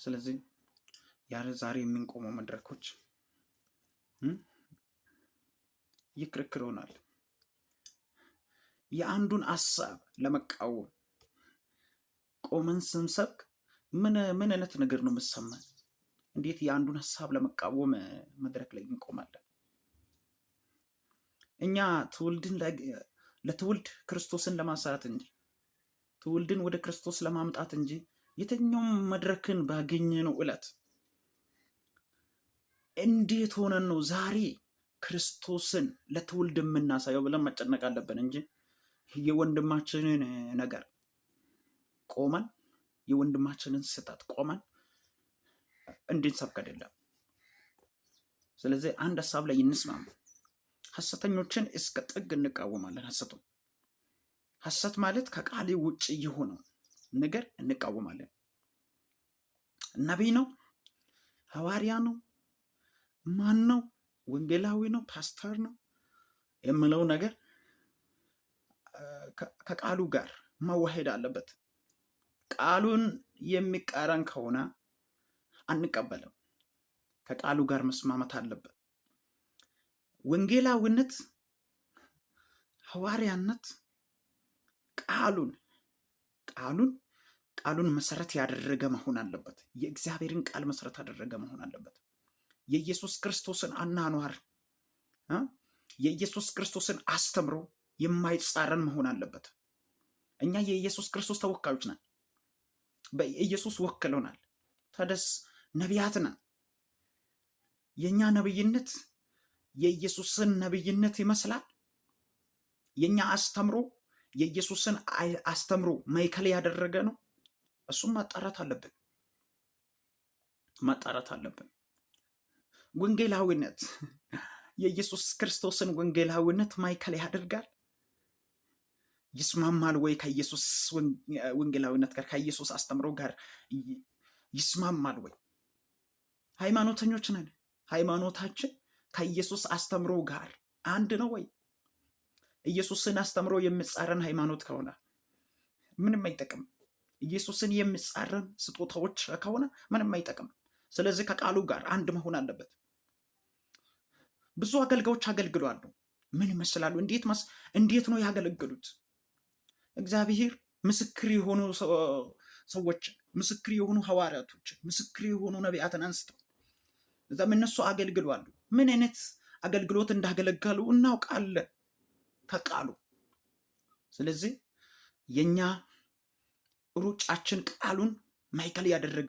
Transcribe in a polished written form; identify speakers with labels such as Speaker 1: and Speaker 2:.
Speaker 1: ስለዚህ ያለ ዛሬ የምንቆመው መድረኮች ይክርክር ይሆናል። የአንዱን ሀሳብ ለመቃወም ቆመን ስንሰብክ ምን ምን አይነት ነገር ነው የምሰማን? እንዴት የአንዱን ሀሳብ ለመቃወም መድረክ ላይ እንቆማለን? እኛ ትውልድን ለትውልድ ክርስቶስን ለማሳያት እንጂ፣ ትውልድን ወደ ክርስቶስ ለማምጣት እንጂ፣ የትኛውም መድረክን ባገኘነው ዕለት እንዴት ሆነን ነው ዛሬ ክርስቶስን ለትውልድ የምናሳየው ብለን መጨነቅ አለብን እንጂ የወንድማችንን ነገር ቆመን፣ የወንድማችንን ስህተት ቆመን እንድንሰብክ አይደለም። ስለዚህ አንድ ሀሳብ ላይ እንስማማ። ሐሰተኞችን እስከ ጥግ እንቃወማለን። ሐሰት ማለት ከቃሌ ውጭ የሆነው ነገር እንቃወማለን። ነቢይ ነው፣ ሐዋርያ ነው፣ ማን ነው፣ ወንጌላዊ ነው፣ ፓስተር ነው የምለው ነገር ከቃሉ ጋር መዋሄድ አለበት። ቃሉን የሚቃረን ከሆነ አንቀበልም። ከቃሉ ጋር መስማማት አለበት። ወንጌላዊነት፣ ሐዋርያነት ቃሉን መሰረት ያደረገ መሆን አለበት። የእግዚአብሔርን ቃል መሰረት ያደረገ መሆን አለበት። የኢየሱስ ክርስቶስን አኗኗር፣ የኢየሱስ ክርስቶስን አስተምሮ የማይጻረን መሆን አለበት። እኛ የኢየሱስ ክርስቶስ ተወካዮች ነን። በኢየሱስ ወክሎናል። ታደስ ነቢያት ነን። የእኛ ነብይነት የኢየሱስን ነብይነት ይመስላል። የእኛ አስተምሮ የኢየሱስን አስተምሮ ማዕከል ያደረገ ነው። እሱም ማጣራት አለብን፣ ማጣራት አለብን። ወንጌላዊነት የኢየሱስ ክርስቶስን ወንጌላዊነት ማዕከል ያደርጋል። ይስማማል ወይ? ከኢየሱስ ወንጌላዊነት ጋር፣ ከኢየሱስ አስተምሮ ጋር ይስማማል ወይ? ሃይማኖተኞች ነን። ሃይማኖታችን ከኢየሱስ አስተምሮ ጋር አንድ ነው ወይ? ኢየሱስን አስተምሮ የሚጻረን ሃይማኖት ከሆነ ምንም አይጠቅም። ኢየሱስን የሚጻረን ስጦታዎች ከሆነ ምንም አይጠቅም። ስለዚህ ከቃሉ ጋር አንድ መሆን አለበት። ብዙ አገልጋዮች አገልግለዋል። ምን ይመስላሉ? እንዴት ነው ያገለገሉት? እግዚአብሔር ምስክር የሆኑ ሰዎችን፣ ምስክር የሆኑ ሐዋርያቶችን፣ ምስክር የሆኑ ነቢያትን አንስተው እዛም እነሱ አገልግለዋል። ምን አይነት አገልግሎት እንዳገለገሉ እናውቃለን ከቃሉ። ስለዚህ የኛ ሩጫችን ቃሉን ማዕከል ያደረገ